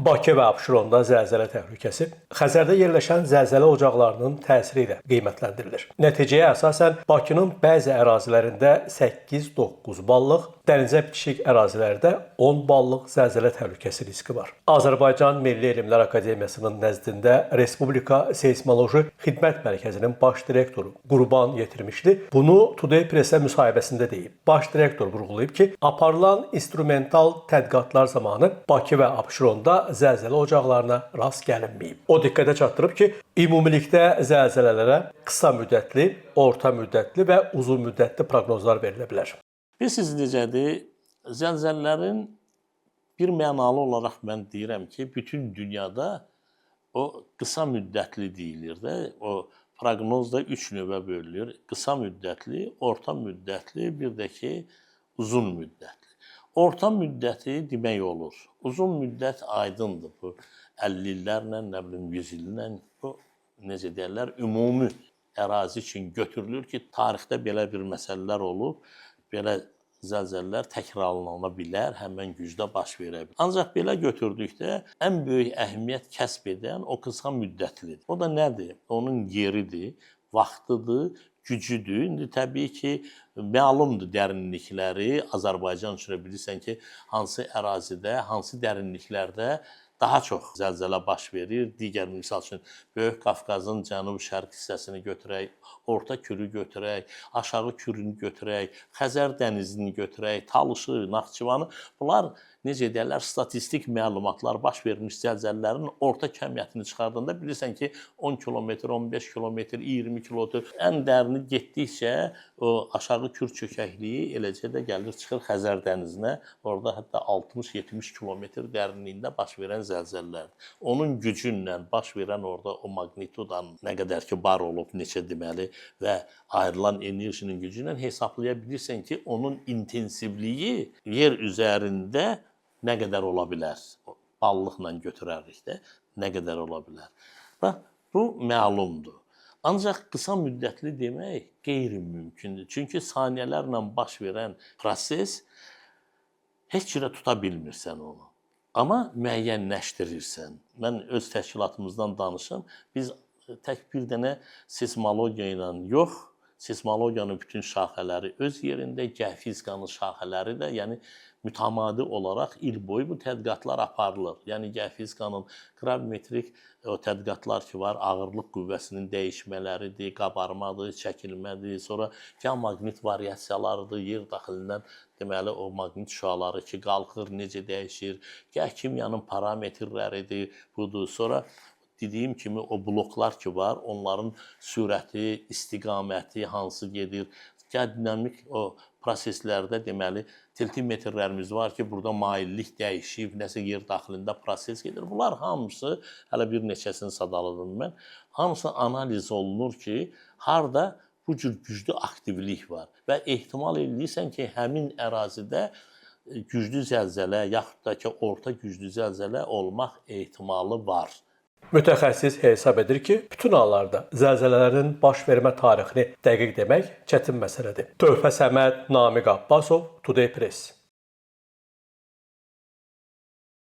Bakı və Abşeronda zəlzələ təhlükəsi Xəzərdə yerləşən zəlzələ ocaqlarının təsiri ilə qiymətləndirilir. Nəticəyə əsasən Bakının bəzi ərazilərində 8-9 ballıq, dənizə bitişik ərazilərdə 10 ballıq zəlzələ təhlükəsi riski var. Azərbaycan Milli Elmlər Akademiyasının nəzdində Respublika Seysmoloji Xidmət Mərkəzinin baş direktoru Qurban Yetirmişli bunu Today Press-ə müsahibəsində deyib. Baş direktor vurğulayıb ki, aparılan instrumental tədqiqatlar zamanı Bakı və Abşeronda zəlzələ ocaqlarına rast gəlinməyib. O diqqətə çatdırıb ki, ümumilikdə zəlzələlərə qısa müddətli, orta müddətli və uzun müddətli proqnozlar verilə bilər. Bilirsiniz necədir? Zəlzələlərin bir mənalı olaraq mən deyirəm ki, bütün dünyada o qısa müddətli deyilir də, o proqnoz da 3 növə bölünür. Qısa müddətli, orta müddətli, bir də ki uzun müddətli. Orta müddəti demək olur. Uzun müddət aydındır bu 50 illərlə, nə bilim 100 illə bu necə deyirlər, ümumi ərazi üçün götürülür ki, tarixdə belə bir məsələlər olub, belə zəlzələlər təkrarlana bilər, həmən gücdə baş verə bilər. Ancaq belə götürdükdə ən böyük əhəmiyyət kəsb edən o qısa müddətlidir. O da nədir? Onun yeridir, vaxtıdır, gücüdür. İndi təbii ki, məlumdur dərinlikləri. Azərbaycan üçün bilirsən ki, hansı ərazidə, hansı dərinliklərdə daha çox zəlzələ baş verir. Digər misal üçün Böyük Qafqazın cənub-şərq hissəsini götürək, Orta Kürü götürək, Aşağı Kürünü götürək, Xəzər dənizini götürək, Talışı, Naxçıvanı. Bunlar necə deyirlər, statistik məlumatlar baş vermiş zəlzələlərin orta kəmiyyətini çıxardanda bilirsən ki, 10 kilometr, 15 kilometr, 20 kilometr ən dərini getdikcə o aşağı Kür çökəkliyi eləcə də gəlir çıxır Xəzər dənizinə. Orada hətta 60-70 kilometr dərinliyində baş verən zəlzələlərdir. Onun gücü ilə baş verən orada o maqnitudanın nə qədər ki bar olub, neçə deməli və ayrılan enerjinin gücü ilə hesablaya bilirsən ki, onun intensivliyi yer üzərində nə qədər ola bilər? Ballıqla götürərik də, nə qədər ola bilər? Bax, bu məlumdur. Ancaq qısa müddətli demək qeyri-mümkündür. Çünki saniyələrlə baş verən proses heç cürə tuta bilmirsən onu. Amma müəyyənləşdirirsən. Mən öz təşkilatımızdan danışım. Biz tək bir dənə seysmologiya ilə yox, seysmologiyanın bütün şaxələri öz yerində, geofizikanın şaxələri də, yəni mütəmadi olaraq il boyu bu tədqiqatlar aparılır. Yəni geofizikanın qravimetrik o tədqiqatlar ki var, ağırlıq qüvvəsinin dəyişmələridir, qabarmadır, çəkilmədir, sonra geomaqnit variasiyalarıdır, yer daxilindən deməli o maqnit şüaları ki qalxır, necə dəyişir, geokimyanın parametrləridir, budur. Sonra dediyim kimi o bloklar ki var, onların sürəti, istiqaməti hansı gedir, geodinamik o proseslərdə deməli tiltimetrlərimiz var ki, burada maillik dəyişib, nəsə yer daxilində proses gedir. Bunlar hamısı, hələ bir neçəsini sadaladım mən, hamısı analiz olunur ki, harda bu cür güclü aktivlik var və ehtimal eləyirsən ki, həmin ərazidə güclü zəlzələ yaxud da ki, orta güclü zəlzələ olmaq ehtimalı var. Mütəxəssis hesab edir ki, bütün hallarda zəlzələlərin baş vermə tarixini dəqiq demək çətin məsələdir. Töhfə Səməd, Namiq Abbasov, Today Press.